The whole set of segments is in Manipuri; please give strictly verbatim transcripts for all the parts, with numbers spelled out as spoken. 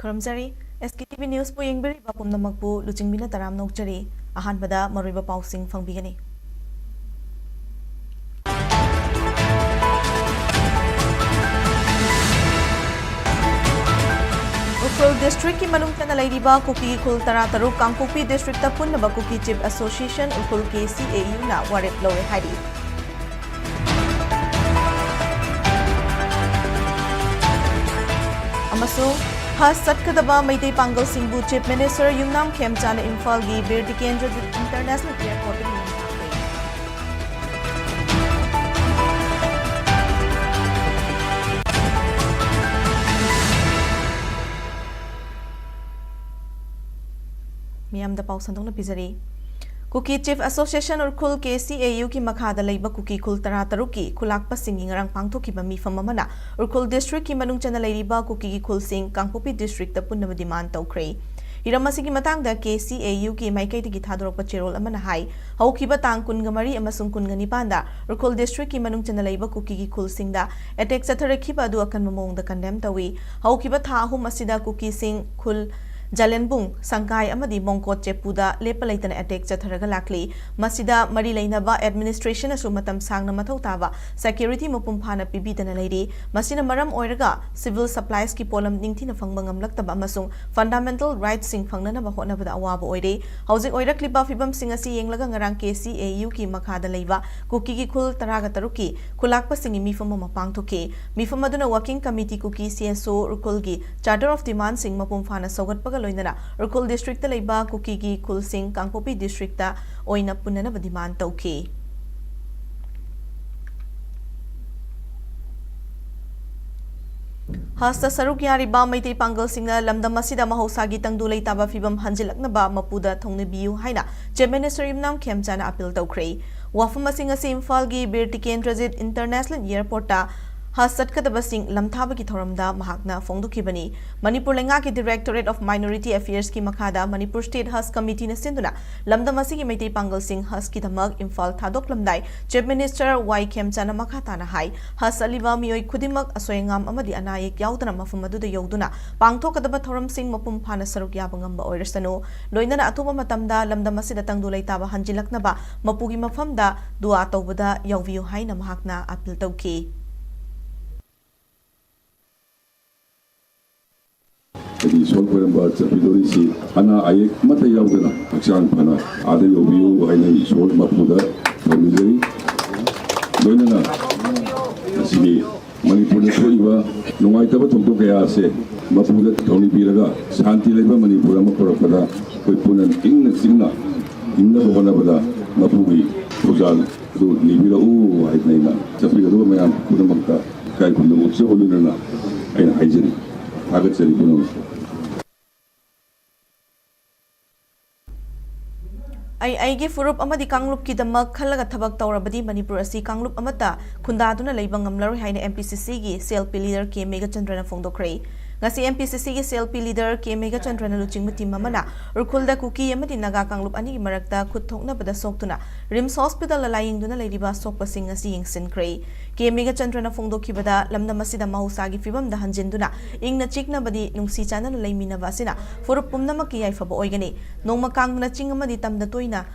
ꯈꯨꯔꯨꯝꯖꯔꯤ꯫ SKTV Newsꯄꯨ ꯌꯦꯡꯕꯤꯔꯤꯕ ꯄꯨꯝꯅꯃꯛꯄꯨ ꯂꯨꯆꯤꯡꯕꯤꯅ ꯇꯔꯥꯝꯅ ꯑꯣꯛꯆꯔꯤ꯫ ꯑꯍꯥꯟꯕꯗ ꯃꯔꯨꯑꯣꯏꯕ ꯄꯥꯎꯁꯤꯡ ꯐꯪꯕꯤꯒꯅꯤ꯫ ꯎꯈ꯭ꯔꯨꯜ districtꯀꯤ ꯃꯅꯨꯡ ꯆꯟꯅ ꯂꯩꯔꯤꯕ ꯀꯨꯀꯤ ꯈꯨꯜ ꯇꯔꯥꯇꯔꯨꯛ ꯀꯥꯡꯄꯣꯛꯄꯤ districtꯇ ꯄꯨꯟꯅꯕ Kuki Chief Association ꯎꯈ꯭ꯔꯨꯜ, KCAUꯅ ꯋꯥꯔꯦꯞ ꯂꯧꯔꯦ ꯍꯥꯏꯔꯤ꯫ ꯑꯃꯁꯨꯡ ꯍꯖ ꯆꯠꯀꯗꯕ ꯃꯩꯇꯩ ꯄꯥꯡꯒꯜꯁꯤꯡꯕꯨ Chief Minister ꯌꯨꯝꯅꯥꯝ ꯈꯦꯝꯆꯥꯅ ꯏꯝꯐꯥꯜꯒꯤ ꯕꯤꯔ ꯇꯤꯀꯦꯟꯗ꯭ꯔꯖꯤꯠ International Airportꯇ ꯊꯤꯟꯕ ꯇꯥꯈ꯭ꯔꯦ꯫ ꯃꯤꯌꯥꯝꯗ ꯄꯥꯎ ꯁꯟꯗꯣꯛꯅ ꯄꯤꯖꯔꯤ꯫ Kuki Chief Association ꯎꯔꯈꯨꯜ, KCAUꯒꯤ ꯃꯈꯥꯗ ꯂꯩꯕ ꯀꯨꯀꯤ ꯈꯨꯜ ꯇꯔꯥꯇꯔꯨꯛꯀꯤ ꯈꯨꯂꯥꯛꯄꯁꯤꯡꯒꯤ ꯉꯔꯥꯡ ꯄꯥꯡꯊꯣꯛꯈꯤꯕ ꯃꯤꯐꯝ ꯑꯃꯅ ꯎꯔꯈꯨꯜ districtꯀꯤ ꯃꯅꯨꯡ ꯆꯟꯅ ꯂꯩꯔꯤꯕ ꯀꯨꯀꯤꯒꯤ ꯈꯨꯜꯁꯤꯡ ꯀꯥꯡꯄꯣꯛꯄꯤ districtꯇ ꯄꯨꯟꯅꯕ demand ꯇꯧꯈ꯭ꯔꯦ꯫ ꯍꯤꯔꯝ ꯑꯁꯤꯒꯤ ꯃꯇꯥꯡꯗ KCAUꯒꯤ ꯃꯥꯏꯀꯩꯗꯒꯤ ꯊꯥꯗꯣꯔꯛꯄ ꯆꯦꯔꯣꯜ ꯑꯃꯅ ꯍꯥꯏ, ꯍꯧꯈꯤꯕ ꯇꯥꯡ ꯀꯨꯟꯒ ꯃꯔꯤ ꯑꯃꯁꯨꯡ ꯀꯨꯟꯒ ꯅꯤꯄꯥꯟꯗ ꯎꯔꯈꯨꯜ districtꯀꯤ ꯃꯅꯨꯡ ꯆꯟꯅ ꯂꯩꯕ ꯀꯨꯀꯤꯒꯤ ꯈꯨꯜꯁꯤꯡꯗ attack ꯆꯠꯊꯔꯛꯈꯤꯕ ꯑꯗꯨ ꯑꯀꯟꯕ ꯃꯑꯣꯡꯗ condemn ꯇꯧꯏ꯫ ꯍꯧꯈꯤꯕ ꯊꯥ ꯑꯍꯨꯝ ꯑꯁꯤꯗ ꯀꯨꯀꯤꯁꯤꯡ ꯈꯨꯜ ꯖꯂꯦꯟꯕꯨꯡ, ꯁꯪꯀꯥꯏ ꯑꯃꯗꯤ ꯃꯣꯡꯀꯣꯠ ꯆꯦꯄꯨꯗ ꯂꯦꯞꯄ ꯂꯩꯇꯅ attack ꯆꯠꯊꯔꯒ ꯂꯥꯛꯂꯤ꯫ ꯃꯁꯤꯗ ꯃꯔꯤ ꯂꯩꯅꯕ administrationꯅꯁꯨ ꯃꯇꯝ ꯁꯥꯡꯅ ꯃꯊꯧ ꯇꯥꯕ security ꯃꯄꯨꯡ ꯐꯥꯅ ꯄꯤꯕꯤꯗꯅ ꯂꯩꯔꯤ꯫ ꯃꯁꯤꯅ ꯃꯔꯝ ꯑꯣꯏꯔꯒ civil suppliesꯀꯤ ꯄꯣꯠꯂꯝ ꯅꯤꯡꯊꯤꯅ ꯐꯪꯕ ꯉꯝꯂꯛꯇꯕ ꯑꯃꯁꯨꯡ fundamental rightsꯁꯤꯡ ꯐꯪꯅꯅꯕ ꯍꯣꯠꯅꯕꯗ ꯑꯋꯥꯕ ꯑꯣꯏꯔꯦ꯫ ꯍꯧꯖꯤꯛ ꯑꯣꯏꯔꯛꯂꯤꯕ ꯐꯤꯕꯝꯁꯤꯡ ꯑꯁꯤ ꯌꯦꯡꯂꯒ ꯉꯔꯥꯡ KCAUꯒꯤ ꯃꯈꯥꯗ ꯂꯩꯕ ꯀꯨꯀꯤꯒꯤ ꯈꯨꯜ ꯇꯔꯥꯒ ꯇꯔꯨꯛꯀꯤ ꯈꯨꯂꯥꯛꯄꯁꯤꯡꯒꯤ ꯃꯤꯐꯝ ꯑꯃ ꯄꯥꯡꯊꯣꯛꯈꯤ꯫ ꯃꯤꯐꯝ ꯑꯗꯨꯅ Working Committee Kuki CSO ꯎꯔꯈꯨꯜꯒꯤ Charter of Demandꯁꯤꯡ ꯃꯄꯨꯡ ꯐꯥꯅ ꯁꯧꯒꯠꯄꯒ ꯂꯣꯏꯅꯅ ꯎꯔꯈꯨꯜ districtꯇ ꯂꯩꯕ ꯀꯨꯀꯤꯒꯤ ꯈꯨꯜꯁꯤꯡ ꯀꯥꯡꯄꯣꯛꯄꯤ districtꯇ ꯑꯣꯏꯅ ꯄꯨꯟꯅꯅꯕ demand ꯇꯧꯈꯤ꯫ ꯍꯖꯇ ꯁꯔꯨꯛ ꯌꯥꯔꯤꯕ ꯃꯩꯇꯩ ꯄꯥꯡꯒꯜꯁꯤꯡꯅ ꯂꯝꯗꯝ ꯑꯁꯤꯗ ꯃꯍꯧꯁꯥꯒꯤ ꯇꯪꯗꯨ ꯂꯩꯇꯥꯕ ꯐꯤꯕꯝ ꯍꯟꯖꯤꯜꯂꯛꯅꯕ ꯃꯄꯨꯗ ꯊꯧꯅꯤꯕꯤꯌꯨ ꯍꯥꯏꯅ Chief Minister ꯌꯨꯝꯅꯥꯝ ꯈꯦꯝꯆꯥꯅ appeal ꯇꯧꯈ꯭ꯔꯦ꯫ ꯋꯥꯐꯝ ꯑꯁꯤꯡ ꯑꯁꯤ ꯏꯝꯐꯥꯜꯒꯤ ꯕꯤꯔ ꯇꯤꯀꯦꯟꯗ꯭ꯔꯖꯤꯠ International Airportꯇ ꯍꯖ ꯆꯠꯀꯗꯕꯁꯤꯡ ꯂꯝꯊꯥꯕꯒꯤ ꯊꯧꯔꯝꯗ ꯃꯍꯥꯛꯅ ꯐꯣꯡꯗꯣꯛꯈꯤꯕꯅꯤ꯫ ꯃꯅꯤꯄꯨꯔ ꯂꯩꯉꯥꯛꯀꯤ Directorate of Minority Affairsꯀꯤ ꯃꯈꯥꯗ ꯃꯅꯤꯄꯨꯔ State Hajj Committeeꯅ ꯁꯤꯟꯗꯨꯅ ꯂꯝꯗꯝ ꯑꯁꯤꯒꯤ ꯃꯩꯇꯩ ꯄꯥꯡꯒꯜꯁꯤꯡ ꯍꯖꯀꯤꯗꯃꯛ ꯏꯝꯐꯥꯜ ꯊꯥꯗꯣꯛꯂꯝꯗꯥꯏ Chief Minister ꯋꯥꯏ ꯈꯦꯝꯆꯥꯅ ꯃꯈꯥ ꯇꯥꯅ ꯍꯥꯏ, ꯍꯖ ꯆꯠꯂꯤꯕ ꯃꯤꯑꯣꯏ ꯈꯨꯗꯤꯡꯃꯛ ꯑꯁꯣꯏ ꯑꯉꯥꯝ ꯑꯃꯗꯤ ꯑꯅꯥ ꯑꯌꯦꯛ ꯌꯥꯎꯗꯅ ꯃꯐꯝ ꯑꯗꯨꯗ ꯌꯧꯗꯨꯅ ꯄꯥꯡꯊꯣꯛꯀꯗꯕ ꯊꯧꯔꯝꯁꯤꯡ ꯃꯄꯨꯡ ꯐꯥꯅ ꯁꯔꯨꯛ ꯌꯥꯕ ꯉꯝꯕ ꯑꯣꯏꯔꯁꯅꯨ꯫ ꯂꯣꯏꯅꯅ ꯑꯊꯨꯕ ꯃꯇꯝꯗ ꯂꯝꯗꯝ ꯑꯁꯤꯗ ꯇꯪꯗꯨ ꯂꯩꯇꯥꯕ ꯍꯟꯖꯤꯜꯂꯛꯅꯕ ꯃꯄꯨꯒꯤ ꯃꯐꯝꯗ ꯗꯨꯑꯥ ꯇꯧꯕꯗ ꯌꯥꯎꯕꯤꯌꯨ ꯍꯥꯏꯅ ꯃꯍꯥꯛꯅ ꯑꯥꯄꯤꯜ ꯇꯧꯈꯤ꯫ ꯍꯥꯏꯗꯤ ꯏꯁꯣꯔ ꯈꯣꯏꯔꯝꯕ ꯆꯠꯄꯤꯗꯧꯔꯤꯁꯤ ꯑꯅꯥ ꯑꯌꯦꯛ ꯑꯃꯠꯇ ꯌꯥꯎꯗꯅ ꯍꯛꯆꯥꯡ ꯐꯅ ꯑꯥꯗ ꯌꯧꯕꯤꯌꯨ ꯍꯥꯏꯅ ꯏꯁꯣꯔ ꯃꯄꯨꯗ ꯊꯧꯅꯤꯖꯔꯤ꯫ ꯂꯣꯏꯅꯅ ꯉꯁꯤꯒꯤ ꯃꯅꯤꯄꯨꯔꯗ ꯊꯣꯛꯏꯕ ꯅꯨꯡꯉꯥꯏꯇꯕ ꯊꯧꯗꯣꯛ ꯀꯌꯥ ꯑꯁꯦ ꯃꯄꯨꯗ ꯊꯧꯅꯤ ꯄꯤꯔꯒ ꯁꯥꯟꯇꯤ ꯂꯩꯕ ꯃꯅꯤꯄꯨꯔ ꯑꯃ ꯄꯨꯔꯛꯄꯗ ꯑꯩꯈꯣꯏ ꯄꯨꯟꯅ ꯏꯪꯅ ꯆꯤꯡꯅ ꯍꯤꯡꯅꯕ ꯍꯣꯠꯅꯕꯗ ꯃꯄꯨꯒꯤ ꯊꯧꯖꯥꯜ ꯑꯗꯨ ꯅꯤꯕꯤꯔꯛꯎ ꯍꯥꯏꯗꯅ ꯑꯩꯅ ꯆꯠꯄꯤꯒꯗꯕ ꯃꯌꯥꯝ ꯄꯨꯝꯅꯃꯛꯇ ꯏꯀꯥꯏ ꯈꯨꯝꯅꯕ ꯎꯠꯆꯕ ꯂꯣꯏꯅꯅ ꯑꯩꯅ ꯍꯥꯏꯖꯔꯤ꯫ ꯊꯥꯒꯠꯆꯔꯤ ꯄꯨꯝꯅꯃꯛ꯫ ꯑꯩ ꯑꯩꯒꯤ ꯐꯨꯔꯨꯞ ꯑꯃꯗꯤ ꯀꯥꯡꯂꯨꯞꯀꯤꯗꯃꯛ ꯈꯜꯂꯒ ꯊꯕꯛ ꯇꯧꯔꯕꯗꯤ ꯃꯅꯤꯄꯨꯔ ꯑꯁꯤ ꯀꯥꯡꯂꯨꯞ ꯑꯃꯠꯇ ꯈꯨꯟꯗꯥꯗꯨꯅ ꯂꯩꯕ ꯉꯝꯂꯔꯣꯏ ꯍꯥꯏꯅ MPCCꯒꯤ CLP leader ꯀꯦ ꯃꯦꯘꯆꯟꯗ꯭ꯔꯅ ꯐꯣꯡꯗꯣꯛꯈ꯭ꯔꯦ꯫ ꯉꯁꯤ MPCCꯒꯤ CLP leader ꯀꯦ ꯃꯦꯘꯆꯟꯗ꯭ꯔꯅ ꯂꯨꯆꯤꯡꯕ team ꯑꯃꯅ ꯎꯈ꯭ꯔꯨꯜꯗ ꯀꯨꯀꯤ ꯑꯃꯗꯤ ꯅꯥꯒꯥ ꯀꯥꯡꯂꯨꯞ ꯑꯅꯤꯒꯤ ꯃꯔꯛꯇ ꯈꯨꯠ ꯊꯣꯛꯅꯕꯗ ꯁꯣꯛꯇꯨꯅ RIMS hospitalꯗ ꯂꯥꯌꯦꯡꯗꯨꯅ ꯂꯩꯔꯤꯕ ꯑꯁꯣꯛꯄꯁꯤꯡ ꯑꯁꯤ ꯌꯦꯡꯁꯤꯟꯈ꯭ꯔꯦ꯫ ꯀꯦ ꯃꯦꯘꯆꯟꯗ꯭ꯔꯅ ꯐꯣꯡꯗꯣꯛꯈꯤꯕꯗ, ꯂꯝꯗꯝ ꯑꯁꯤꯗ ꯃꯍꯧꯁꯥꯒꯤ ꯐꯤꯕꯝꯗ ꯍꯟꯖꯤꯟꯗꯨꯅ ꯏꯪꯅ ꯆꯤꯛꯅꯕꯗꯤ ꯅꯨꯡꯁꯤ ꯆꯥꯟꯅꯅ ꯂꯩꯃꯤꯟꯅꯕ ꯑꯁꯤꯅ ꯐꯨꯔꯨꯞ ꯄꯨꯝꯅꯃꯛꯀꯤ ꯌꯥꯏꯐꯕ ꯑꯣꯏꯒꯅꯤ꯫ ꯅꯣꯡꯃ ꯀꯥꯡꯗꯅ ꯆꯤꯡ ꯑꯃꯗꯤ ꯇꯝꯗ ꯇꯣꯏꯅ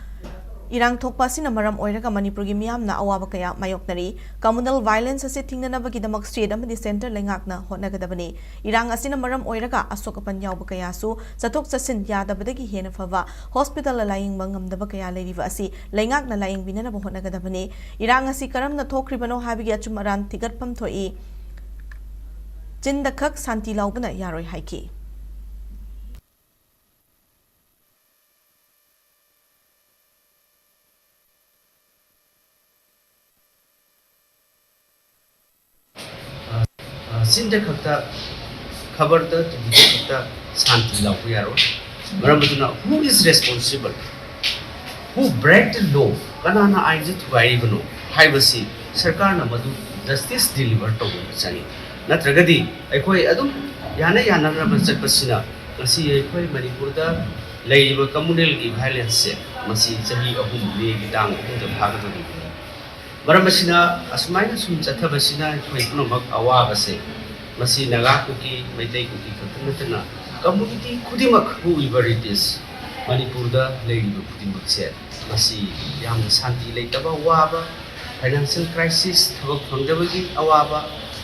ꯏꯔꯥꯡ ꯊꯣꯛꯄ ꯑꯁꯤꯅ ꯃꯔꯝ ꯑꯣꯏꯔꯒ ꯃꯅꯤꯄꯨꯔꯒꯤ ꯃꯤꯌꯥꯝꯅ ꯑꯋꯥꯕ ꯀꯌꯥ ꯃꯥꯌꯣꯛꯅꯔꯤ꯫ Communal violence ꯑꯁꯤ ꯊꯤꯡꯅꯅꯕꯒꯤꯗꯃꯛ state ꯑꯃꯗꯤ centre ꯂꯩꯉꯥꯛꯅ ꯍꯣꯠꯅꯒꯗꯕꯅꯤ꯫ ꯏꯔꯥꯡ ꯑꯁꯤꯅ ꯃꯔꯝ ꯑꯣꯏꯔꯒ ꯑꯁꯣꯛ ꯑꯄꯟ ꯌꯥꯎꯕ ꯀꯌꯥꯁꯨ ꯆꯠꯊꯣꯛ ꯆꯠꯁꯤꯟ ꯌꯥꯗꯕꯗꯒꯤ ꯍꯦꯟꯅ ꯐꯕ hospitalꯗ ꯂꯥꯌꯦꯡꯕ ꯉꯝꯗꯕ ꯀꯌꯥ ꯂꯩꯔꯤꯕ ꯑꯁꯤ ꯂꯩꯉꯥꯛꯅ ꯂꯥꯌꯦꯡꯕꯤꯅꯅꯕ ꯍꯣꯠꯅꯒꯗꯕꯅꯤ꯫ ꯏꯔꯥꯡ ꯑꯁꯤ ꯀꯔꯝꯅ ꯊꯣꯛꯈ꯭ꯔꯤꯕꯅꯣ ꯍꯥꯏꯕꯒꯤ ꯑꯆꯨꯝ ꯑꯔꯥꯟ ꯊꯤꯒꯠꯐꯝ ꯊꯣꯛꯏ꯫ ꯆꯤꯟꯗ ꯈꯛ ꯁꯥꯟꯇꯤ ꯂꯥꯎꯕꯅ ꯌꯥꯔꯣꯏ ꯍꯥꯏꯈꯤ꯫ ꯑ, ꯆꯤꯟꯗ ꯈꯛꯇ, ꯈꯕꯔꯗ, ꯇꯤꯚꯤꯗ ꯈꯛꯇ ꯁꯥꯟꯇꯤ ꯂꯥꯎꯕ ꯌꯥꯔꯣꯏ꯫ ꯃꯔꯝ ꯑꯗꯨꯅ, who is responsible? Who break the law? ꯀꯅꯥꯅ ꯑꯥꯏꯟꯁꯦ ꯊꯨꯒꯥꯏꯔꯤꯕꯅꯣ ꯍꯥꯏꯕꯁꯤ ꯁꯔꯀꯥꯔꯅ ꯃꯗꯨ ꯖꯁꯇꯤꯁ ꯗꯤꯂꯤꯚꯔ ꯇꯧꯕ ꯑꯃ ꯆꯪꯉꯤ꯫ ꯅꯠꯇ꯭ꯔꯒꯗꯤ ꯑꯩꯈꯣꯏ ꯑꯗꯨꯝ ꯌꯥꯅ ꯌꯥꯅꯅꯕ ꯆꯠꯄꯁꯤꯅ ꯉꯁꯤ ꯑꯩꯈꯣꯏ ꯃꯅꯤꯄꯨꯔꯗ ꯂꯩꯔꯤꯕ ꯀꯝꯃꯨꯅꯦꯜꯒꯤ ꯚꯥꯏꯂꯦꯟꯁꯁꯦ ꯃꯁꯤ ꯆꯍꯤ ꯑꯍꯨꯝ, ꯃꯦꯒꯤ ꯇꯥꯡ ꯑꯍꯨꯝꯗ ꯐꯥꯒꯗꯧꯔꯤꯕꯅꯤ꯫ ꯃꯔꯝ ꯑꯁꯤꯅ ꯑꯁꯨꯃꯥꯏꯅ ꯁꯨꯝ ꯆꯠꯊꯕꯁꯤꯅ ꯑꯩꯈꯣꯏ ꯄꯨꯝꯅꯃꯛ ꯑꯋꯥꯕꯁꯦ ꯃꯁꯤ ꯅꯥꯒꯥ ꯀꯨꯀꯤ, ꯃꯩꯇꯩ ꯀꯨꯀꯤ ꯈꯛꯇ ꯅꯠꯇꯅ ꯀꯝꯃꯨꯅꯤꯇꯤ ꯈꯨꯗꯤꯡꯃꯛ whoever it is, ꯃꯅꯤꯄꯨꯔꯗ ꯂꯩꯔꯤꯕ ꯈꯨꯗꯤꯡꯃꯛꯁꯦ ꯃꯁꯤ ꯌꯥꯝꯅ ꯁꯥꯟꯇꯤ ꯂꯩꯇꯕ, ꯋꯥꯕ, ꯐꯥꯏꯅꯥꯟꯁꯤꯌꯦꯜ ꯀ꯭ꯔꯥꯏꯁꯤꯁ, ꯊꯕꯛ ꯐꯪꯗꯕꯒꯤ ꯑꯋꯥꯕ,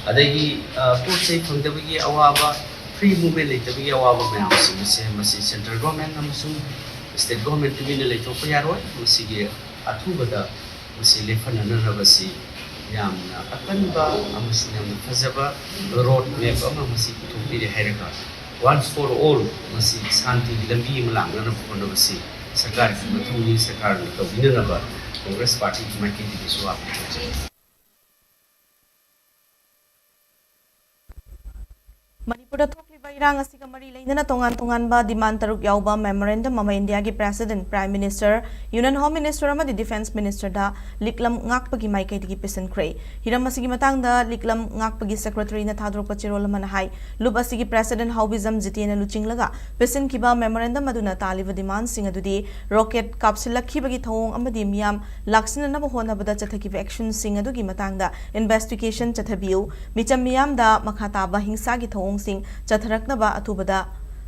ꯑꯗꯒꯤ ꯄꯣꯠ ꯆꯩ ꯐꯪꯗꯕꯒꯤ ꯑꯋꯥꯕ, ꯐ꯭ꯔꯤ ꯃꯨꯚꯃꯦꯟ ꯂꯩꯇꯕꯒꯤ ꯑꯋꯥꯕ ꯃꯌꯥꯝꯁꯤꯡ ꯑꯁꯦ ꯃꯁꯤ ꯁꯦꯟꯇ꯭ꯔꯦꯜ ꯒꯣꯔꯃꯦꯟ ꯑꯃꯁꯨꯡ ꯁ꯭ꯇꯦꯠ ꯒꯣꯔꯃꯦꯟ ꯇꯨꯃꯤꯟꯅ ꯂꯩꯊꯣꯛꯄ ꯌꯥꯔꯣꯏ꯫ ꯃꯁꯤꯒꯤ ꯑꯊꯨꯕꯗ ꯃꯁꯤ ꯂꯦꯞꯍꯟꯅꯅꯕꯁꯤ ꯌꯥꯝꯅ ꯑꯀꯟꯕ ꯑꯃꯁꯨꯡ ꯌꯥꯝꯅ ꯐꯖꯕ ꯔꯣꯗ ꯃꯦꯞ ꯑꯃ ꯃꯁꯤ ꯄꯨꯊꯣꯛꯄꯤꯔꯦ ꯍꯥꯏꯔꯒ once for all ꯃꯁꯤ ꯁꯥꯟꯇꯤꯒꯤ ꯂꯝꯕꯤ ꯑꯃ ꯂꯥꯛꯅꯅꯕ ꯍꯣꯠꯅꯕꯁꯤ ꯁꯔꯀꯥꯔꯒꯤ ꯃꯊꯧꯅꯤ, ꯁꯔꯀꯥꯔꯅ ꯇꯧꯕꯤꯅꯅꯕ ꯀꯣꯡꯒ꯭ꯔꯦꯁ ꯄꯥꯔꯇꯤꯒꯤ ꯃꯥꯏꯀꯩꯗꯒꯤꯁꯨ ꯑꯥꯄꯤꯜ ꯇꯧꯖꯔꯤ꯫ ꯃꯅꯤꯄꯨꯔꯗ ꯊꯣꯛꯂꯤꯕ ꯏꯔꯥꯡ ꯑꯁꯤꯒ ꯃꯔꯤ ꯂꯩꯅꯅ ꯇꯣꯉꯥꯟ ꯇꯣꯉꯥꯟꯕ ꯗꯤꯃꯥꯟ ꯇꯔꯨꯛ ꯌꯥꯎꯕ ꯃꯦꯃꯣꯔꯦꯟꯗꯝ ꯑꯃ ꯏꯟꯗꯤꯌꯥꯒꯤ president, prime minister, union home minister ꯑꯃꯗꯤ ꯗꯤꯐꯦꯟꯁ ꯃꯤꯅꯤꯁꯇꯔꯗ ꯂꯤꯛꯂꯝ ꯉꯥꯛꯄꯒꯤ ꯃꯥꯏꯀꯩꯗꯒꯤ ꯄꯤꯁꯤꯟꯈ꯭ꯔꯦ꯫ ꯍꯤꯔꯝ ꯑꯁꯤꯒꯤ ꯃꯇꯥꯡꯗ ꯂꯤꯛꯂꯝ ꯉꯥꯛꯄꯒꯤ ꯁꯦꯀ꯭ꯔꯦꯇꯔꯤꯅ ꯊꯥꯗꯣꯔꯛꯄ ꯆꯦꯔꯣꯜ ꯑꯃꯅ ꯍꯥꯏ, ꯂꯨꯞ ꯑꯁꯤꯒꯤ ꯄ꯭ꯔꯦꯁꯤꯗꯦꯟꯠ ꯍꯥꯎꯕꯤꯖꯝ ꯖꯤꯇꯦꯅ ꯂꯨꯆꯤꯡꯂꯒ ꯄꯤꯁꯤꯟꯈꯤꯕ ꯃꯦꯃꯣꯔꯦꯟꯗꯝ ꯑꯗꯨꯅ ꯇꯥꯜꯂꯤꯕ ꯗꯤꯃꯥꯟꯁꯤꯡ ꯑꯗꯨꯗꯤ ꯔꯣꯀꯦꯠ ꯀꯥꯞꯁꯤꯜꯂꯛꯈꯤꯕꯒꯤ ꯊꯧꯑꯣꯡ ꯑꯃꯗꯤ ꯃꯤꯌꯥꯝ ꯂꯥꯛꯁꯤꯟꯅꯅꯕ ꯍꯣꯠꯅꯕꯗ ꯆꯠꯊꯈꯤꯕ ꯑꯦꯛꯁꯟꯁꯤꯡ ꯑꯗꯨꯒꯤ ꯃꯇꯥꯡꯗ ꯏꯟꯚꯦꯁꯇꯤꯒꯦꯁꯟ ꯆꯠꯊꯕꯤꯌꯨ, ꯃꯤꯆꯝ ꯃꯤꯌꯥꯝꯗ ꯃꯈꯥ ꯇꯥꯕ ꯍꯤꯡꯁꯥꯒꯤ ꯊꯧꯑꯣꯡꯁꯤꯡ ꯆꯠꯊꯔꯛꯅꯕ ꯑꯊꯨꯕꯗ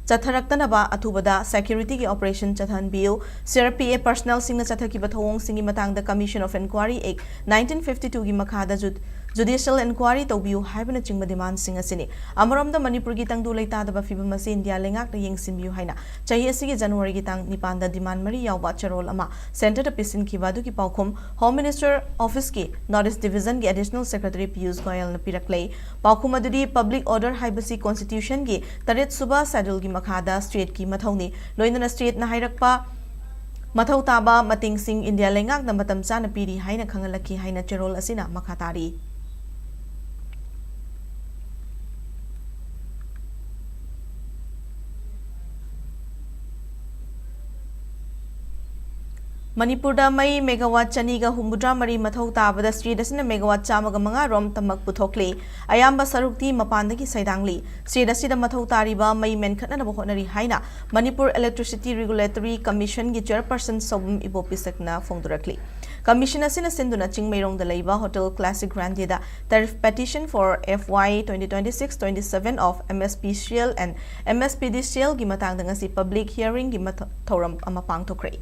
ꯆꯠꯊꯔꯛꯇꯅꯕ ꯑꯊꯨꯕꯗ ꯁꯦꯀ꯭ꯌꯨꯔꯤꯇꯤꯒꯤ ꯑꯣꯄꯔꯦꯁꯟ ꯆꯠꯊꯍꯟꯕꯤꯌꯨ, ꯁꯤꯑꯥꯔꯄꯤꯑꯦꯐ ꯄꯔꯁꯅꯦꯜꯁꯤꯡꯅ ꯆꯠꯊꯈꯤꯕ ꯊꯧꯑꯣꯡꯁꯤꯡꯒꯤ ꯃꯇꯥꯡꯗ Commission of Inquiry Act nineteen fifty twoꯒꯤ ꯃꯈꯥꯗ ꯖꯨ-, ꯖꯨꯗꯤꯁꯤꯌꯦꯜ ꯏꯟꯀ꯭ꯋꯥꯔꯤ ꯇꯧꯕꯤꯌꯨ ꯍꯥꯏꯕꯅꯆꯤꯡꯕ ꯗꯤꯃꯥꯟꯁꯤꯡ ꯑꯁꯤꯅꯤ꯫ ꯑꯃꯔꯣꯝꯗ ꯃꯅꯤꯄꯨꯔꯒꯤ ꯇꯪꯗꯨ ꯂꯩꯇꯥꯗꯕ ꯐꯤꯕꯝ ꯑꯁꯤ ꯏꯟꯗꯤꯌꯥ ꯂꯩꯉꯥꯛꯅ ꯌꯦꯡꯁꯤꯟꯕꯤꯌꯨ ꯍꯥꯏꯅ ꯆꯍꯤ ꯑꯁꯤꯒꯤ ꯖꯅꯋꯥꯔꯤꯒꯤ ꯇꯥꯡ ꯅꯤꯄꯥꯟꯗ ꯗꯤꯃꯥꯟ ꯃꯔꯤ ꯌꯥꯎꯕ ꯆꯦꯔꯣꯜ ꯑꯃ ꯁꯦꯟꯇꯔꯗ ꯄꯤꯁꯤꯟꯈꯤꯕ ꯑꯗꯨꯒꯤ ꯄꯥꯎꯈꯨꯝ ꯍꯣꯝ ꯃꯤꯅꯤꯁꯇꯔ ꯑꯣꯐꯤꯁꯀꯤ north east ꯗꯤꯚꯤꯖꯟꯒꯤ additional secretary Piyush ꯒꯣꯌꯜꯅ ꯄꯤꯔꯛꯂꯦ꯫ ꯄꯥꯎꯈꯨꯝ ꯑꯗꯨꯗꯤ ꯄꯕ꯭ꯂꯤꯛ ꯑꯣꯔꯗꯔ ꯍꯥꯏꯕꯁꯤ ꯀꯣꯟꯁꯇꯤꯇ꯭ꯌꯨꯁꯟꯒꯤ ꯇꯔꯦꯠ ꯁꯨꯕ ꯁꯦꯗꯨꯜꯒꯤ ꯃꯈꯥꯗ ꯁ꯭ꯇꯦꯠꯀꯤ ꯃꯊꯧꯅꯤ꯫ ꯂꯣꯏꯅꯅ ꯁ꯭ꯇꯦꯠꯅ ꯍꯥꯏꯔꯛꯄ ꯃꯊꯧ ꯇꯥꯕ ꯃꯇꯦꯡꯁꯤꯡ ꯏꯟꯗꯤꯌꯥ ꯂꯩꯉꯥꯛꯅ ꯃꯇꯝ ꯆꯥꯅ ꯄꯤꯔꯤ ꯍꯥꯏꯅ ꯈꯪꯍꯜꯂꯛꯈꯤ ꯍꯥꯏꯅ ꯆꯦꯔꯣꯜ ꯑꯁꯤꯅ ꯃꯈꯥ ꯇꯥꯔꯤ꯫ ꯃꯅꯤꯄꯨꯔꯗ ꯃꯩ megawatt ꯆꯅꯤꯒ ꯍꯨꯝꯐꯨꯇꯔꯥ ꯃꯔꯤ ꯃꯊꯧ ꯇꯥꯕꯗ state ꯑꯁꯤꯅ megawatt ꯆꯥꯝꯃꯒ ꯃꯉꯥ ꯔꯣꯝ ꯇꯃꯛ ꯄꯨꯊꯣꯛꯂꯤ꯫ ꯑꯌꯥꯝꯕ ꯁꯔꯨꯛꯇꯤ ꯃꯄꯥꯟꯗꯒꯤ ꯁꯩꯗꯥꯡꯂꯤ꯫ State ꯑꯁꯤꯗ ꯃꯊꯧ ꯇꯥꯔꯤꯕ ꯃꯩ ꯃꯦꯟꯈꯠꯅꯅꯕ ꯍꯣꯠꯅꯔꯤ ꯍꯥꯏꯅ Manipur Electricity Regulatory Commissionꯒꯤ chairperson ꯁꯣꯕꯝ ꯏꯕꯣꯄꯤꯁꯛꯅ ꯐꯣꯡꯗꯣꯔꯛꯂꯤ꯫ Commission ꯑꯁꯤꯅ ꯁꯤꯟꯗꯨꯅ ꯆꯤꯡꯃꯩꯔꯣꯡꯗ ꯂꯩꯕ Hotel Classic Grandeꯗ Tariff Petition for F Y twenty twenty-six twenty-seven of MSPCL and MSPDCLꯒꯤ ꯃꯇꯥꯡꯗ ꯉꯁꯤ public hearingꯒꯤ ꯃꯊ-, ꯊꯧꯔꯝ ꯑꯃ ꯄꯥꯡꯊꯣꯛꯈ꯭ꯔꯦ꯫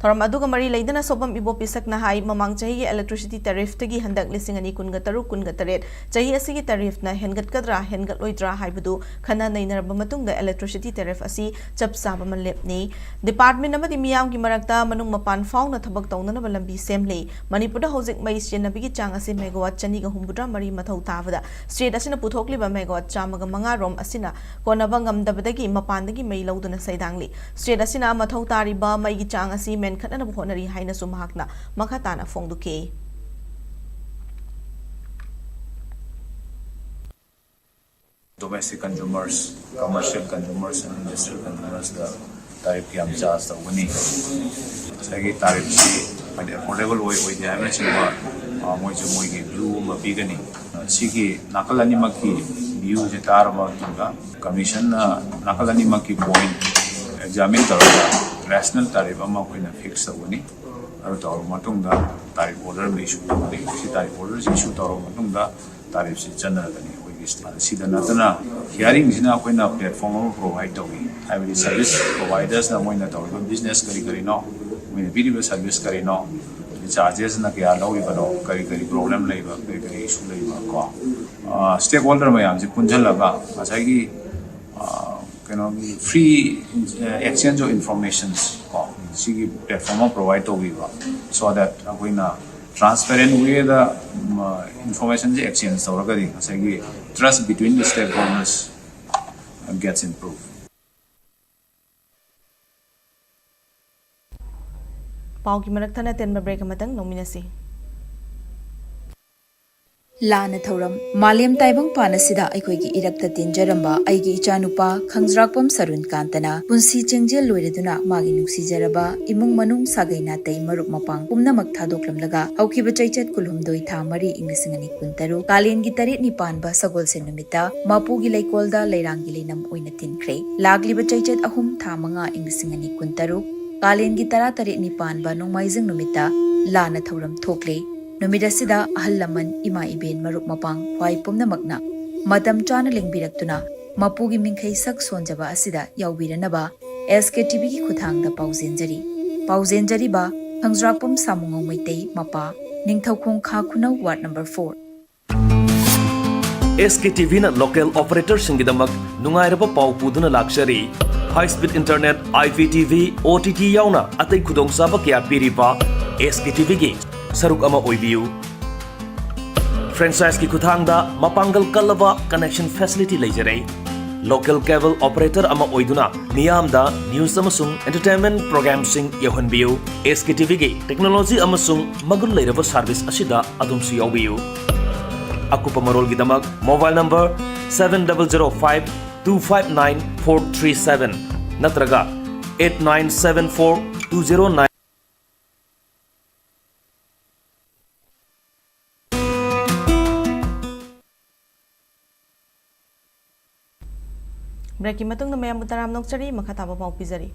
ꯊꯧꯔꯝ ꯑꯗꯨꯒ ꯃꯔꯤ ꯂꯩꯅꯅ ꯁꯣꯕꯝ ꯏꯕꯣꯄꯤꯁꯛꯅ ꯍꯥꯏ, ꯃꯃꯥꯡ ꯆꯍꯤꯒꯤ electricity tariffꯇꯒꯤ ꯍꯟꯗꯛ ꯂꯤꯁꯤꯡ ꯑꯅꯤ ꯀꯨꯟꯒ ꯇꯔꯨꯛ ꯀꯨꯟꯒ ꯇꯔꯦꯠ ꯆꯍꯤ ꯑꯁꯤꯒꯤ tariffꯅ ꯍꯦꯟꯒꯠꯀꯗ꯭ꯔꯥ ꯍꯦꯟꯒꯠꯂꯣꯏꯗ꯭ꯔꯥ ꯍꯥꯏꯕꯗꯨ ꯈꯟꯅ ꯅꯩꯅꯔꯕ ꯃꯇꯨꯡꯗ electricity tariff ꯑꯁꯤ ꯆꯞ ꯆꯥꯕ ꯑꯃ ꯂꯦꯞꯅꯩ꯫ Department ꯑꯃꯗꯤ ꯃꯤꯌꯥꯝꯒꯤ ꯃꯔꯛꯇ ꯃꯅꯨꯡ ꯃꯄꯥꯟ ꯐꯥꯎꯅ ꯊꯕꯛ ꯇꯧꯅꯅꯕ ꯂꯝꯕꯤ ꯁꯦꯝꯂꯤ꯫ ꯃꯅꯤꯄꯨꯔꯗ ꯍꯧꯖꯤꯛ ꯃꯩ ꯁꯤꯖꯤꯟꯅꯕꯒꯤ ꯆꯥꯡ ꯑꯁꯤ megawatt ꯆꯅꯤꯒ ꯍꯨꯝꯐꯨꯇꯔꯥ ꯃꯔꯤ ꯃꯊꯧ ꯇꯥꯕꯗ state ꯑꯁꯤꯅ ꯄꯨꯊꯣꯛꯂꯤꯕ megawatt ꯆꯥꯝꯃꯒ ꯃꯉꯥ ꯔꯣꯝ ꯑꯁꯤꯅ ꯀꯣꯟꯅꯕ ꯉꯝꯗꯕꯗꯒꯤ ꯃꯄꯥꯟꯗꯒꯤ ꯃꯩ ꯂꯧꯗꯨꯅ ꯁꯩꯗꯥꯡꯂꯤ꯫ State ꯑꯁꯤꯅ ꯃꯊꯧ ꯇꯥꯔꯤꯕ ꯃꯩꯒꯤ ꯆꯥꯡ ꯑꯁꯤ ꯃꯦꯟꯈꯠꯅꯅꯕ ꯍꯣꯠꯅꯔꯤ ꯍꯥꯏꯅꯁꯨ ꯃꯍꯥꯛꯅ ꯃꯈꯥ ꯇꯥꯅ ꯐꯣꯡꯗꯣꯛꯈꯤ꯫ Domestic consumers, commercial consumers and industrial consumersꯇ tariff ꯀꯌꯥꯝ charge ꯇꯧꯒꯅꯤ? ꯉꯁꯥꯏꯒꯤ tariffꯁꯤ ꯍꯥꯏꯗꯤ affordable ꯑꯣꯏ ꯑꯣꯏꯗꯦ ꯍꯥꯏꯕꯅꯆꯤꯡꯕ, ꯑ, ꯃꯣꯏꯁꯨ ꯃꯣꯏꯒꯤ view ꯑꯃ ꯄꯤꯒꯅꯤ꯫ ꯁꯤꯒꯤ ꯅꯥꯀꯜ ꯑꯅꯤꯃꯛꯀꯤ viewꯁꯦ ꯇꯥꯔꯕ ꯃꯇꯨꯡꯗ Commissionꯅ ꯅꯥꯀꯜ ꯑꯅꯤꯃꯛꯀꯤ point examine ꯇꯧꯔꯒ rational tariff ꯑꯃ ꯑꯩꯈꯣꯏꯅ fix ꯇꯧꯒꯅꯤ꯫ ꯑꯗꯨ ꯇꯧꯔꯕ ꯃꯇꯨꯡꯗ tariff order ꯑꯃ issue ꯇꯧꯒꯅꯤ꯫ ꯁꯤ tariff orderꯁꯤ issue ꯇꯧꯔꯕ ꯃꯇꯨꯡꯗ tariffꯁꯤ ꯆꯠꯅꯔꯒꯅꯤ ꯑꯩꯈꯣꯏꯒꯤ state꯫ ꯁꯤꯗ ꯅꯠꯇꯅ hearingꯁꯤꯅ ꯑꯩꯈꯣꯏꯅ platform ꯑꯃ provide ꯇꯧꯏ, ꯍꯥꯏꯕꯗꯤ service providersꯅ ꯃꯣꯏꯅ ꯇꯧꯔꯤꯕ business ꯀꯔꯤ ꯀꯔꯤꯅꯣ, ꯃꯣꯏꯅ ꯄꯤꯔꯤꯕ service ꯀꯔꯤꯅꯣ, ꯑꯗꯩ chargesꯅ ꯀꯌꯥ ꯂꯧꯔꯤꯕꯅꯣ, ꯀꯔꯤ ꯀꯔꯤ problem ꯂꯩꯕ, ꯀꯔꯤ ꯀꯔꯤ issue ꯂꯩꯕ ꯀꯣ, ꯑ, stakeholder ꯃꯌꯥꯝꯁꯤ ꯄꯨꯟꯁꯤꯜꯂꯒ ꯉꯁꯥꯏꯒꯤ, ꯑ, ꯀꯩꯅꯣꯒꯤ free exchange of informations ꯀꯣ, ꯁꯤꯒꯤ platform ꯑꯃ provide ꯇꯧꯕꯤꯕ, so that ꯑꯩꯈꯣꯏꯅ transparent wayꯗ, ꯎꯝ, informationꯁꯦ exchange ꯇꯧꯔꯒꯗꯤ ꯉꯁꯥꯏꯒꯤ trust between the stakeholders gets improved꯫ ꯄꯥꯎꯒꯤ ꯃꯔꯛ ꯊꯠꯅ ꯇꯦꯟꯕ break ꯑꯃꯇꯪ ꯂꯧꯃꯤꯟꯅꯁꯤ꯫ ꯂꯥꯟꯅ ꯊꯧꯔꯝ꯫ ꯃꯥꯂꯦꯝ ꯇꯥꯏꯕꯪꯄꯥꯟ ꯑꯁꯤꯗ ꯑꯩꯈꯣꯏꯒꯤ ꯏꯔꯛꯇ ꯇꯤꯟꯖꯔꯝꯕ ꯑꯩꯒꯤ ꯏꯆꯥꯅꯨꯄꯥ ꯈꯪꯖ꯭ꯔꯥꯛꯄꯝ ꯁꯔꯨꯟ ꯀꯥꯟꯇꯅ ꯄꯨꯟꯁꯤ ꯆꯦꯡꯖꯦꯜ ꯂꯣꯏꯔꯗꯨꯅ ꯃꯥꯒꯤ ꯅꯨꯡꯁꯤꯖꯔꯕ ꯏꯃꯨꯡ ꯃꯅꯨꯡ, ꯁꯥꯒꯩ ꯅꯥꯇꯩ, ꯃꯔꯨꯞ ꯃꯄꯥꯡ ꯄꯨꯝꯅꯃꯛ ꯊꯥꯗꯣꯛꯂꯝꯂꯒ ꯍꯧꯈꯤꯕ ꯆꯩꯆꯠ ꯀꯨꯟꯍꯨꯝꯗꯣꯏ ꯊꯥ ꯃꯔꯤ ꯏꯪ ꯂꯤꯁꯤꯡ ꯑꯅꯤ ꯀꯨꯟꯇꯔꯨꯛ ꯀꯥꯂꯦꯟꯒꯤ ꯇꯔꯦꯠꯅꯤ ꯄꯥꯟꯕ ꯁꯒꯣꯜꯁꯦꯟ ꯅꯨꯃꯤꯠꯇ ꯃꯄꯨꯒꯤ ꯂꯩꯀꯣꯜꯗ ꯂꯩꯔꯥꯡꯒꯤ ꯂꯩꯅꯝ ꯑꯣꯏꯅ ꯊꯤꯟꯈ꯭ꯔꯦ꯫ ꯂꯥꯛꯂꯤꯕ ꯆꯩꯆꯠ ꯑꯍꯨꯝ ꯊꯥ ꯃꯉꯥ ꯏꯪ ꯂꯤꯁꯤꯡ ꯑꯅꯤ ꯀꯨꯟꯇꯔꯨꯛ ꯀꯥꯂꯦꯟꯒꯤ ꯇꯔꯥꯇꯔꯦꯠꯅꯤ ꯄꯥꯟꯕ ꯅꯣꯡꯃꯥꯏꯖꯤꯡ ꯅꯨꯃꯤꯠꯇ ꯂꯥꯟꯅ ꯊꯧꯔꯝ ꯊꯣꯛꯂꯦ꯫ ꯅꯨꯃꯤꯠ ꯑꯁꯤꯗ ꯑꯍꯜ ꯂꯃꯟ, ꯏꯃꯥ ꯏꯕꯦꯟ, ꯃꯔꯨꯞ ꯃꯄꯥꯡ, ꯈ꯭ꯋꯥꯏ ꯄꯨꯝꯅꯃꯛꯅ ꯃꯇꯝ ꯆꯥꯅ ꯂꯦꯡꯕꯤꯔꯛꯇꯨꯅ ꯃꯄꯨꯒꯤ ꯃꯤꯡꯈꯩ ꯁꯛ ꯁꯣꯟꯖꯕ ꯑꯁꯤꯗ ꯌꯥꯎꯕꯤꯔꯅꯕ ꯑꯦꯁ ꯀꯦ ꯇꯤ ꯚꯤꯒꯤ ꯈꯨꯠꯊꯥꯡꯗ ꯄꯥꯎꯖꯦꯟꯖꯔꯤ꯫ ꯄꯥꯎꯖꯦꯟꯖꯔꯤꯕ ꯈꯪꯖ꯭ꯔꯥꯛꯄꯝ ꯁꯥꯃꯨꯉꯧ ꯃꯩꯇꯩ, ꯃꯄꯥ, ꯅꯤꯡꯊꯧꯈꯣꯡ ꯈꯥ ꯈꯨꯅꯧ, ꯋꯥꯔꯗ ꯅꯝꯕꯔ ꯐꯣꯔ꯫ ꯑꯦꯁ ꯀꯦ ꯇꯤ ꯚꯤꯅ ꯂꯣꯀꯦꯜ ꯑꯣꯄꯔꯦꯇꯔꯁꯤꯡꯒꯤꯗꯃꯛ ꯅꯨꯡꯉꯥꯏꯔꯕ ꯄꯥꯎ ꯄꯨꯗꯨꯅ ꯂꯥꯛꯆꯔꯤ꯫ High speed internet, I P T V, O T T ꯌꯥꯎꯅ ꯑꯇꯩ ꯈꯨꯗꯣꯡꯆꯥꯕ ꯀꯌꯥ ꯄꯤꯔꯤꯕ ꯑꯦꯁ ꯀꯦ ꯇꯤ ꯚꯤꯒꯤ ꯁꯔꯨꯛ ꯑꯃ ꯑꯣꯏꯕꯤꯌꯨ꯫ ꯐ꯭ꯔꯦꯟꯆꯥꯏꯖꯀꯤ ꯈꯨꯠꯊꯥꯡꯗ ꯃꯄꯥꯡꯒꯜ ꯀꯜꯂꯕ ꯀꯅꯦꯛꯁꯟ ꯐꯦꯁꯤꯂꯤꯇꯤ ꯂꯩꯖꯔꯦ꯫ ꯂꯣꯀꯦꯜ ꯀꯦꯕꯜ ꯑꯣꯄꯔꯦꯇꯔ ꯑꯃ ꯑꯣꯏꯗꯨꯅ ꯃꯤꯌꯥꯝꯗ ꯅ꯭ꯌꯨꯁ ꯑꯃꯁꯨꯡ ꯑꯦꯟꯇꯔꯇꯦꯟꯃꯦꯟ ꯄ꯭ꯔꯣꯒ꯭ꯔꯥꯝꯁꯤꯡ ꯌꯧꯍꯟꯕꯤꯌꯨ꯫ ꯑꯦꯁ ꯀꯦ ꯇꯤ ꯚꯤꯒꯤ ꯇꯦꯛꯅꯣꯂꯣꯖꯤ ꯑꯃꯁꯨꯡ ꯃꯒꯨꯟ ꯂꯩꯔꯕ ꯁꯥꯔꯚꯤꯁ ꯑꯁꯤꯗ ꯑꯗꯣꯝꯁꯨ ꯌꯥꯎꯕꯤꯌꯨ꯫ ꯑꯀꯨꯞꯄ ꯃꯔꯣꯜꯒꯤꯗꯃꯛ mobile number seven double zero five two five nine four three seven ꯅꯠꯇ꯭ꯔꯒ eight nine seven four two zero nine ꯕ꯭ꯔꯦꯛꯀꯤ ꯃꯇꯨꯡꯗ ꯃꯌꯥꯝꯕꯨ ꯇꯔꯥꯝꯅ ꯑꯣꯛꯆꯔꯤ꯫ ꯃꯈꯥ ꯇꯥꯕ ꯄꯥꯎ ꯄꯤꯖꯔꯤ꯫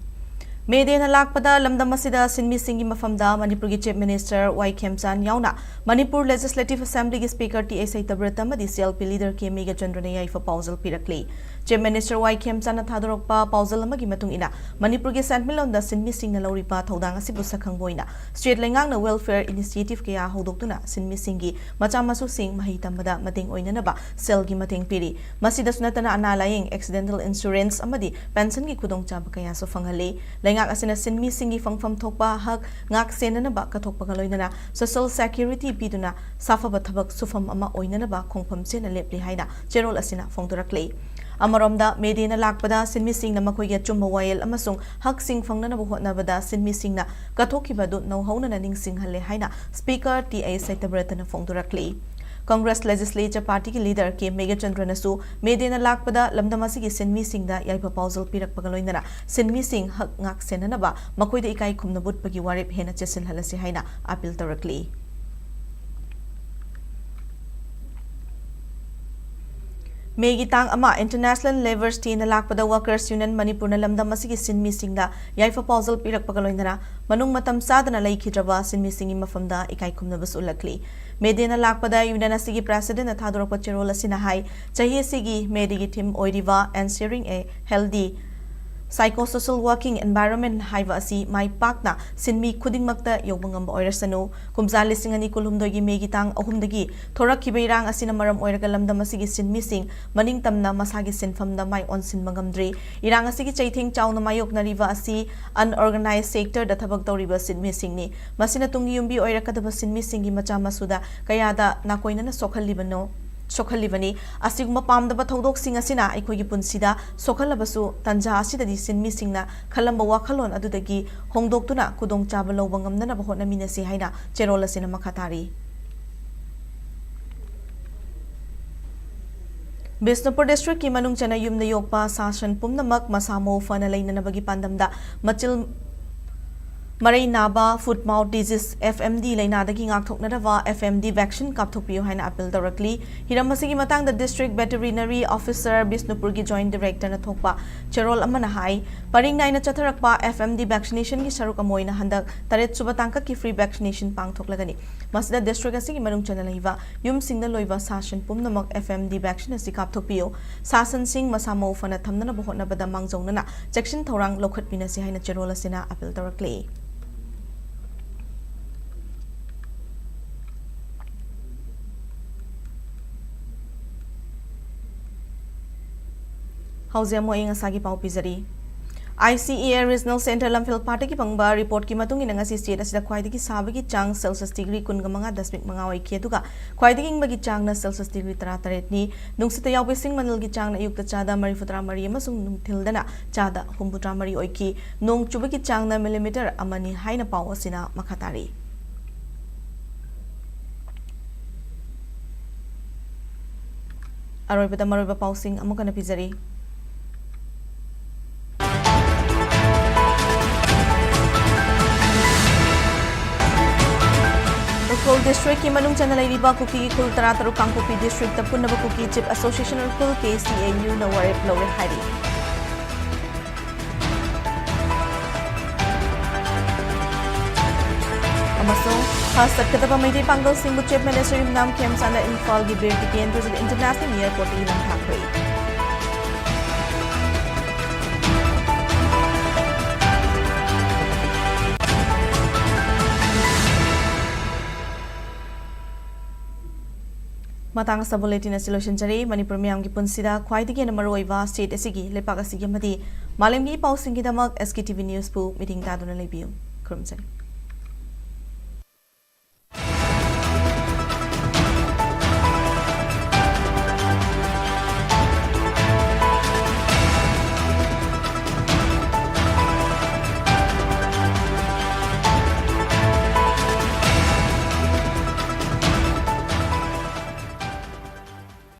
ꯃꯦ ꯗꯦꯅ ꯂꯥꯛꯄꯗ ꯂꯝꯗꯝ ꯑꯁꯤꯗ ꯁꯤꯟꯃꯤꯁꯤꯡꯒꯤ ꯃꯐꯝꯗ ꯃꯅꯤꯄꯨꯔꯒꯤ ꯆꯤꯐ ꯃꯤꯅꯤꯁꯇꯔ ꯋꯥꯏ ꯈꯦꯝꯆꯥꯟ ꯌꯥꯎꯅ ꯃꯅꯤꯄꯨꯔ ꯂꯦꯖꯤꯁꯂꯦꯇꯤꯚ ꯑꯦꯁꯦꯝꯕ꯭ꯂꯤꯒꯤ ꯁ꯭ꯄꯤꯀꯔ ꯇꯤ ꯑꯩꯆ ꯁꯩꯇꯕ꯭ꯔꯇ ꯑꯃꯗꯤ ꯁꯤ ꯑꯦꯜ ꯄꯤ ꯂꯤꯗꯔ ꯀꯦ ꯃꯤꯒꯆꯟꯗ꯭ꯔꯅ ꯌꯥꯏꯐ ꯄꯥꯎꯖꯦꯜ ꯄꯤꯔꯛꯂꯤ꯫ ꯆꯤꯐ ꯃꯤꯅꯤꯁꯇꯔ ꯋꯥꯏ ꯈꯦꯝꯆꯥꯟꯅ ꯊꯥꯗꯣꯔꯛꯄ ꯄꯥꯎꯖꯦꯜ ꯑꯃꯒꯤ ꯃꯇꯨꯡ ꯏꯟꯅ, ꯃꯅꯤꯄꯨꯔꯒꯤ ꯁꯦꯟꯃꯤꯠꯂꯣꯟꯗ ꯁꯤꯟꯃꯤꯁꯤꯡꯅ ꯂꯧꯔꯤꯕ ꯊꯧꯗꯥꯡ ꯑꯁꯤꯕꯨ ꯁꯛꯈꯪꯕ ꯑꯣꯏꯅ ꯁ꯭ꯇꯦꯠ ꯂꯩꯉꯥꯛꯅ ꯋꯦꯜꯐꯤꯌꯔ ꯏꯅꯤꯁꯤꯌꯦꯇꯤꯚ ꯀꯌꯥ ꯍꯧꯗꯣꯛꯇꯨꯅ ꯁꯤꯟꯃꯤꯁꯤꯡꯒꯤ ꯃꯆꯥ ꯃꯁꯨꯁꯤꯡ ꯃꯍꯩ ꯇꯝꯕꯗ ꯃꯇꯦꯡ ꯑꯣꯏꯅꯅꯕ ꯁꯦꯜꯒꯤ ꯃꯇꯦꯡ ꯄꯤꯔꯤ꯫ ꯃꯁꯤꯗꯁꯨ ꯅꯠꯇꯅ ꯑꯅꯥ ꯂꯥꯌꯦꯡ, ꯑꯦꯛꯁꯤꯗꯦꯟꯇꯦꯜ ꯏꯟꯁꯨꯔꯦꯟꯁ ꯑꯃꯗꯤ ꯄꯦꯟꯁꯟꯒꯤ ꯈꯨꯗꯣꯡꯆꯥꯕ ꯀꯌꯥꯁꯨ ꯐꯪꯍꯜꯂꯤ꯫ ꯂꯩꯉꯥꯛ ꯑꯁꯤꯅ ꯁꯤꯟꯃꯤꯁꯤꯡꯒꯤ ꯐꯪꯐꯝ ꯊꯣꯛꯄ ꯍꯛ ꯉꯥꯛ ꯁꯦꯟꯅꯅꯕ ꯀꯠꯊꯣꯛꯄꯒ ꯂꯣꯏꯅꯅ ꯁꯣꯁꯤꯌꯦꯜ ꯁꯦꯀ꯭ꯌꯨꯔꯤꯇꯤ ꯄꯤꯗꯨꯅ ꯁꯥꯐꯕ ꯊꯕꯛ ꯁꯨꯐꯝ ꯑꯃ ꯑꯣꯏꯅꯅꯕ ꯈꯣꯡꯐꯝ ꯆꯦꯠꯅ ꯂꯦꯞꯂꯤ ꯍꯥꯏꯅ ꯆꯦꯔꯣꯜ ꯑꯁꯤꯅ ꯐꯣꯡꯗꯣꯔꯛꯂꯤ꯫ ꯑꯃꯔꯣꯝꯗ, ꯃꯦ ꯗꯦꯅ ꯂꯥꯛꯄꯗ ꯁꯤꯟꯃꯤꯁꯤꯡꯅ ꯃꯈꯣꯏꯒꯤ ꯑꯆꯨꯝꯕ ꯋꯥꯌꯦꯜ ꯑꯃꯁꯨꯡ ꯍꯛꯁꯤꯡ ꯐꯪꯅꯅꯕ ꯍꯣꯠꯅꯕꯗ ꯁꯤꯟꯃꯤꯁꯤꯡꯅ ꯀꯠꯊꯣꯛꯈꯤꯕ ꯑꯗꯨ ꯅꯧꯍꯧꯅꯅ ꯅꯤꯡꯁꯤꯡꯍꯜꯂꯦ ꯍꯥꯏꯅ ꯁ꯭ꯄꯤꯀꯔ ꯇꯤ ꯑꯩꯆ ꯁꯩꯇꯕ꯭ꯔꯇꯅ ꯐꯣꯡꯗꯣꯔꯛꯂꯤ꯫ Congress Legislature Partyꯒꯤ leader K ꯃꯦꯘꯆꯟꯗ꯭ꯔꯅꯁꯨ May Dayꯅ ꯂꯥꯛꯄꯗ ꯂꯝꯗꯝ ꯑꯁꯤꯒꯤ ꯁꯤꯟꯃꯤꯁꯤꯡꯗ ꯌꯥꯏꯐ ꯄꯥꯎꯖꯦꯜ ꯄꯤꯔꯛꯄꯒ ꯂꯣꯏꯅꯅ ꯁꯤꯟꯃꯤꯁꯤꯡ ꯍꯛ ꯉꯥꯛ ꯁꯦꯟꯅꯅꯕ ꯃꯈꯣꯏꯗ ꯏꯀꯥꯏ ꯈꯨꯝꯅꯕ ꯎꯠꯄꯒꯤ ꯋꯥꯔꯦꯞ ꯍꯦꯟꯅ ꯆꯦꯠꯁꯤꯜꯍꯜꯂꯁꯤ ꯍꯥꯏꯅ appeal ꯇꯧꯔꯛꯂꯤ꯫ Mayꯒꯤ ꯇꯥꯡ ꯑꯃ International Labour's Dayꯅ ꯂꯥꯛꯄꯗ Workers Union ꯃꯅꯤꯄꯨꯔꯅ ꯂꯝꯗꯝ ꯑꯁꯤꯒꯤ ꯁꯤꯟꯃꯤꯁꯤꯡꯗ ꯌꯥꯏꯐ ꯄꯥꯎꯖꯦꯜ ꯄꯤꯔꯛꯄꯒ ꯂꯣꯏꯅꯅ ꯃꯅꯨꯡ ꯃꯇꯝ ꯆꯥꯗꯅ ꯂꯩꯈꯤꯗ꯭ꯔꯕ ꯁꯤꯟꯃꯤꯁꯤꯡꯒꯤ ꯃꯐꯝꯗ ꯏꯀꯥꯏ ꯈꯨꯝꯅꯕꯁꯨ ꯎꯠꯂꯛꯂꯤ꯫ May Dayꯅ ꯂꯥꯛꯄꯗ Union ꯑꯁꯤꯒꯤ Presidentꯅ ꯊꯥꯗꯣꯔꯛꯄ ꯆꯦꯔꯣꯜ ꯑꯁꯤꯅ ꯍꯥꯏ, ꯆꯍꯤ ꯑꯁꯤꯒꯤ May Dayꯒꯤ theme ꯑꯣꯏꯔꯤꯕ Ensuring a Healthy Psychosocial Working Environment ꯍꯥꯏꯕ ꯑꯁꯤ ꯃꯥꯏ ꯄꯥꯛꯅ ꯁꯤꯟꯃꯤ ꯈꯨꯗꯤꯡꯃꯛꯇ ꯌꯧꯕ ꯉꯝꯕ ꯑꯣꯏꯔꯁꯅꯨ꯫ ꯀꯨꯝꯖꯥ ꯂꯤꯁꯤꯡ ꯑꯅꯤ ꯀꯨꯟꯍꯨꯝꯗꯣꯏꯒꯤ Mayꯒꯤ ꯇꯥꯡ ꯑꯍꯨꯝꯗꯒꯤ ꯊꯣꯔꯛꯈꯤꯕ ꯏꯔꯥꯡ ꯑꯁꯤꯅ ꯃꯔꯝ ꯑꯣꯏꯔꯒ ꯂꯝꯗꯝ ꯑꯁꯤꯒꯤ ꯁꯤꯟꯃꯤꯁꯤꯡ ꯃꯅꯤꯡꯇꯝꯅ ꯃꯁꯥꯒꯤ ꯁꯤꯟꯐꯝꯗ ꯃꯥꯏ ꯑꯣꯟꯁꯤꯟꯕ ꯉꯝꯗ꯭ꯔꯤ꯫ ꯏꯔꯥꯡ ꯑꯁꯤꯒꯤ ꯆꯩꯊꯦꯡ ꯆꯥꯎꯅ ꯃꯥꯌꯣꯛꯅꯔꯤꯕ ꯑꯁꯤ unorganized sectorꯗ ꯊꯕꯛ ꯇꯧꯔꯤꯕ ꯁꯤꯟꯃꯤꯁꯤꯡꯅꯤ꯫ ꯃꯁꯤꯅ ꯇꯨꯡꯒꯤ ꯌꯨꯝꯕꯤ ꯑꯣꯏꯔꯛꯀꯗꯕ ꯁꯤꯟꯃꯤꯁꯤꯡꯒꯤ ꯃꯆꯥ ꯃꯁꯨꯗ ꯀꯌꯥꯗ ꯅꯥꯀꯣꯏꯅꯅ ꯁꯣꯛꯍꯜꯂꯤꯕꯅꯣ, ꯁꯣꯛꯍꯜꯂꯤꯕꯅꯤ꯫ ꯑꯁꯤꯒꯨꯝꯕ ꯄꯥꯝꯗꯕ ꯊꯧꯗꯣꯛꯁꯤꯡ ꯑꯁꯤꯅ ꯑꯩꯈꯣꯏꯒꯤ ꯄꯨꯟꯁꯤꯗ ꯁꯣꯛꯍꯜꯂꯕꯁꯨ, ꯇꯟꯖꯥ ꯑꯁꯤꯗꯗꯤ ꯁꯤꯟꯃꯤꯁꯤꯡꯅ ꯈꯜꯂꯝꯕ ꯋꯥꯈꯜꯂꯣꯟ ꯑꯗꯨꯗꯒꯤ ꯍꯣꯡꯗꯣꯛꯇꯨꯅ ꯈꯨꯗꯣꯡꯆꯥꯕ ꯂꯧꯕ ꯉꯝꯅꯅꯕ ꯍꯣꯠꯅꯃꯤꯟꯅꯁꯤ ꯍꯥꯏꯅ ꯆꯦꯔꯣꯜ ꯑꯁꯤꯅ ꯃꯈꯥ ꯇꯥꯔꯤ꯫ ꯕꯤꯁꯅꯨꯄꯨꯔ districtꯀꯤ ꯃꯅꯨꯡ ꯆꯟꯅ ꯌꯨꯝꯗ ꯌꯣꯛꯄ ꯁꯥ ꯁꯟ ꯄꯨꯝꯅꯃꯛ ꯃꯁꯥ ꯃꯎ ꯐꯅ ꯂꯩꯅꯅꯕꯒꯤ ꯄꯥꯟꯗꯝꯗ ꯃꯆꯤꯜ ꯃꯔꯩ ꯅꯥꯕ, foot mouth disease, F M D ꯂꯥꯏꯅꯥꯗꯒꯤ ꯉꯥꯛꯊꯣꯛꯅꯅꯕ F M D vaccine ꯀꯥꯞꯊꯣꯛꯄꯤꯌꯨ ꯍꯥꯏꯅ appeal ꯇꯧꯔꯛꯂꯤ꯫ ꯍꯤꯔꯝ ꯑꯁꯤꯒꯤ ꯃꯇꯥꯡꯗ District Veterinary Officer ꯕꯤꯁꯅꯨꯄꯨꯔꯒꯤ Joint Directorꯅ ꯊꯣꯛꯄ ꯆꯦꯔꯣꯜ ꯑꯃꯅ ꯍꯥꯏ, ꯄꯔꯤꯡ ꯅꯥꯏꯅ ꯆꯠꯊꯔꯛꯄ F M D vaccinationꯒꯤ ꯁꯔꯨꯛ ꯑꯃ ꯑꯣꯏꯅ ꯍꯟꯗꯛ ꯇꯔꯦꯠ ꯁꯨꯕ ꯇꯥꯡꯀꯛꯀꯤ free vaccination ꯄꯥꯡꯊꯣꯛꯂꯒꯅꯤ꯫ ꯃꯁꯤꯗ district ꯑꯁꯤꯒꯤ ꯃꯅꯨꯡ ꯆꯟꯅ ꯂꯩꯕ ꯌꯨꯝꯁꯤꯡꯗ ꯂꯣꯏꯕ ꯁꯥ ꯁꯟ ꯄꯨꯝꯅꯃꯛ F M D vaccine ꯑꯁꯤ ꯀꯥꯞꯊꯣꯛꯄꯤꯌꯨ꯫ ꯁꯥ ꯁꯟꯁꯤꯡ ꯃꯁꯥ ꯃꯎ ꯐꯅ ꯊꯝꯅꯅꯕ ꯍꯣꯠꯅꯕꯗ ꯃꯥꯡꯖꯧꯅꯅ ꯆꯦꯛꯁꯤꯟ ꯊꯧꯔꯥꯡ ꯂꯧꯈꯠꯃꯤꯟꯅꯁꯤ ꯍꯥꯏꯅ ꯆꯦꯔꯣꯜ ꯑꯁꯤꯅ appeal ꯇꯧꯔꯛꯂꯤ꯫ ꯍꯧꯖꯤꯛ ꯑꯃꯨꯛ ꯑꯏꯪ ꯑꯁꯥꯒꯤ ꯄꯥꯎ ꯄꯤꯖꯔꯤ꯫ I C A Regional Centre ꯂꯝꯐꯦꯜ ꯄꯥꯠꯇꯒꯤ ꯐꯪꯕ reportꯀꯤ ꯃꯇꯨꯡ ꯏꯟꯅ ꯉꯁꯤ state ꯑꯁꯤꯗ ꯈ꯭ꯋꯥꯏꯗꯒꯤ ꯁꯥꯕꯒꯤ ꯆꯥꯡ Celsius degree ꯀꯨꯟꯒ ꯃꯉꯥ ꯗꯁꯃꯤꯛ ꯃꯉꯥ ꯑꯣꯏꯈꯤ, ꯑꯗꯨꯒ ꯈ꯭ꯋꯥꯏꯗꯒꯤ ꯏꯪꯕꯒꯤ ꯆꯥꯡꯅ Celsius degree ꯇꯔꯥꯇꯔꯦꯠꯅꯤ꯫ ꯅꯨꯡꯁꯤꯠꯇ ꯌꯥꯎꯕ ꯏꯁꯤꯡ ꯃꯅꯤꯜꯒꯤ ꯆꯥꯡꯅ ꯑꯌꯨꯛꯇ ꯆꯥꯗ ꯃꯔꯤꯐꯨꯇꯔꯥ ꯃꯔꯤ ꯑꯃꯁꯨꯡ ꯅꯨꯡꯊꯤꯜꯗꯅ ꯆꯥꯗ ꯍꯨꯝꯐꯨꯇꯔꯥ ꯃꯔꯤ ꯑꯣꯏꯈꯤ꯫ ꯅꯣꯡ ꯆꯨꯕꯒꯤ ꯆꯥꯡꯅ millimeter ꯑꯃꯅꯤ ꯍꯥꯏꯅ ꯄꯥꯎ ꯑꯁꯤꯅ ꯃꯈꯥ ꯇꯥꯔꯤ꯫ ꯑꯔꯣꯏꯕꯗ ꯃꯔꯨꯑꯣꯏꯕ ꯄꯥꯎꯁꯤꯡ ꯑꯃꯨꯛ ꯍꯟꯅ ꯄꯤꯖꯔꯤ꯫ ꯎꯈ꯭ꯔꯨꯜ ꯗꯤꯁꯇ꯭ꯔꯤꯛꯀꯤ ꯃꯅꯨꯡ ꯆꯟꯅ ꯂꯩꯔꯤꯕ ꯀꯨꯀꯤꯒꯤ ꯈꯨꯜ ꯇꯔꯥꯇꯔꯨꯛ ꯀꯥꯡꯄꯣꯛꯄꯤ ꯗꯤꯁꯇ꯭ꯔꯤꯛꯇ ꯄꯨꯟꯅꯕ Kuki chief association Ukhrul, K C A ꯌꯨꯅ ꯋꯥꯔꯦꯞ ꯂꯧꯔꯦ ꯍꯥꯏꯔꯤ꯫ ꯑꯃꯁꯨꯡ ꯈꯥꯁ ꯆꯠꯀꯗꯕ ꯃꯩꯇꯩ ꯄꯥꯡꯒꯜꯁꯤꯡꯕꯨ ꯆꯤꯐ ꯃꯤꯅꯤꯁꯇꯔ ꯌꯨꯝꯅꯥꯝ ꯈꯦꯝꯆꯥꯟꯅ ꯏꯝꯐꯥꯜꯒꯤ ꯕꯤꯔ ꯇꯤꯀꯦꯟꯗ꯭ꯔꯖꯤꯠ ꯏꯟꯇꯔꯅꯦꯁꯅꯦꯜ ꯑꯦꯌꯔꯄꯣꯔꯠꯇꯒꯤ ꯂꯝꯊꯥꯈ꯭ꯔꯦ꯫ ꯃꯇꯥꯡ ꯑꯁꯤꯗ ꯕꯨꯂꯦꯇꯤꯟ ꯑꯁꯤ ꯂꯣꯏꯁꯤꯟꯖꯔꯦ꯫ ꯃꯅꯤꯄꯨꯔ ꯃꯤꯌꯥꯝꯒꯤ ꯄꯨꯟꯁꯤꯗ ꯈ꯭ꯋꯥꯏꯗꯒꯤ ꯍꯦꯟꯅ ꯃꯔꯨꯑꯣꯏꯕ ꯁ꯭ꯇꯦꯠ ꯑꯁꯤꯒꯤ, ꯂꯩꯄꯥꯛ ꯑꯁꯤꯒꯤ ꯑꯃꯗꯤ ꯃꯥꯂꯦꯝꯒꯤ ꯄꯥꯎꯁꯤꯡꯒꯤꯗꯃꯛ ꯑꯦꯁ ꯀꯦ ꯇꯤ ꯚꯤ ꯅ꯭ꯌꯨꯁꯄꯨ ꯃꯤꯠꯌꯦꯡ ꯇꯥꯗꯨꯅ ꯂꯩꯕꯤꯌꯨ꯫ ꯈꯨꯔꯨꯝꯖꯔꯤ꯫